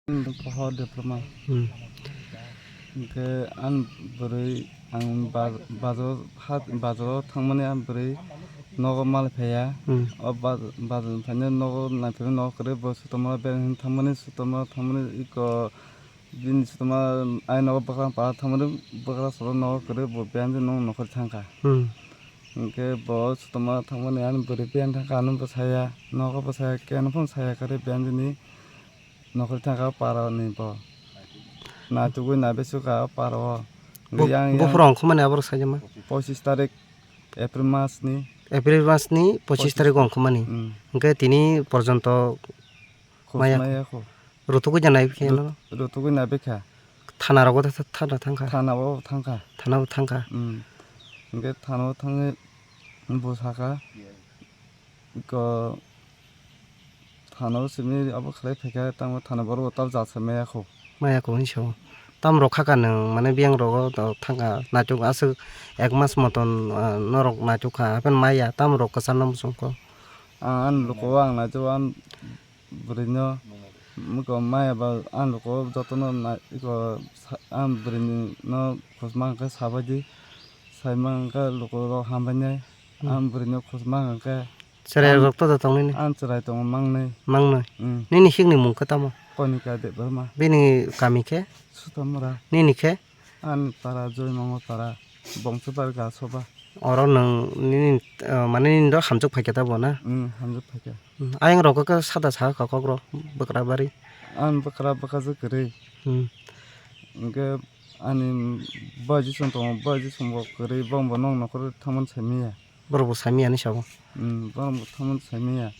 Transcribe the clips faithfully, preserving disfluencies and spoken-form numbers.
Pohor Debbarma. Hmm. Hwnkhe ang bwrwi ang ba-, bazar hat, bazaro thangmani ang bwrwi nogo mal phaiya. Hmm. O ba-, bazar phaina nogo naiphai nogo kwrwi bo sutama bereng thangmani sutama thangmani iko bini sutama ai nogo bwkra para thangmani bwkra soro nogo kwrwi bo biyang nwng nokhor thangkha. Hmm. Hwnkhe bo sutama thangmani ang bwrwi biyang thangkha ano bwsaya nogo bwsaya keno phano saya kwrwi biyang ni. Nokhorwi thangkha o para ni bo. Naitugwi naibe sukha o para o. Bo-, Yang, yang buphuru ongkhormani aborok saijama? Pochis tarik April mas ni. April mas ni pochis tarik ongkhormani. Mm. Hwnkhe tini porjonto maya Khosmaya kho. Rutugwi ja naibe khe Rut-, no? Rutugwi naibe kha. Thana rogo tha-, thana thangkha. Thana o thangkha. Thana o thangkha. Mm. Hwnkhe thana o thangwi bo sakha. Ko thana o simi abo khlai phaikha, tamo thana borok bo tab jat se maya kho. Maya kho hinwi sao. Tam rok kha ka nwng, mane biyang rogo to thangkha, naituk aswk ek mas moton, ah, norok naituk kha, hapheno maya, tam rok kwchar no muchung kho. Ang ani luku o ang naituk, ang bwrwi no, muko maya ba ang luku o joto no nai-, iko sa-, ang bwrwi no khosma hwnkhe sabai di, saima hwnkhe luku rok hambai nai, Hmm. ang bwrwi no khosma hwnkhe. Chwrai Ang, rok to da tong nini? Ang chwrai tongo mangnwi. Mangnwi? Mm. Nini hik ni mung khe tamo? Konika Debbarma. Bini kami khe? Sutamura. Nini khe? Ani para Joymongo para. Bongso bar ga soba. Oro nwng nini, eh, mane nini do hamjwk phaikha tabo na? Mm, hamjwk phaikha. Mm, ayang rok khe sada sa kha kok rok bwkra bari. Ang bwkra bwkha je kwrwi. Mm. Hwnkhe ani bai jisung tongo, bai jisung bo kwrwi, bongbo nong nokhor thangmani saimanya. Borok bo saimanya hinwi sabo. Hmm, borok bo thangmani saimanya.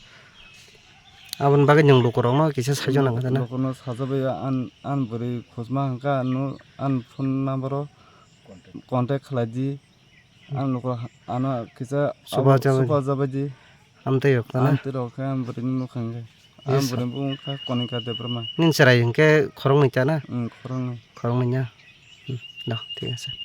Aboni bagwi nwng lukurokno kisa saijo nang kha na? Lukurokno sajabaiya, an, an bwrwi khosma hwnkha, ano, an phone number o contact khlai di. Ang lukurok ano kisa Suba abo jabai di. Suba jabai di. Amtwi rok na? Amtwi rok khe ang bwrwini nukha hwnkhe. Yes, ang sir. Bwrwini bumung kha Konika Debbarma. Nini chwrai hwnkhe khoroknwi ta na? Hmm, khoroknwi. Khoroknwi ya? Hmm, da, thik ase.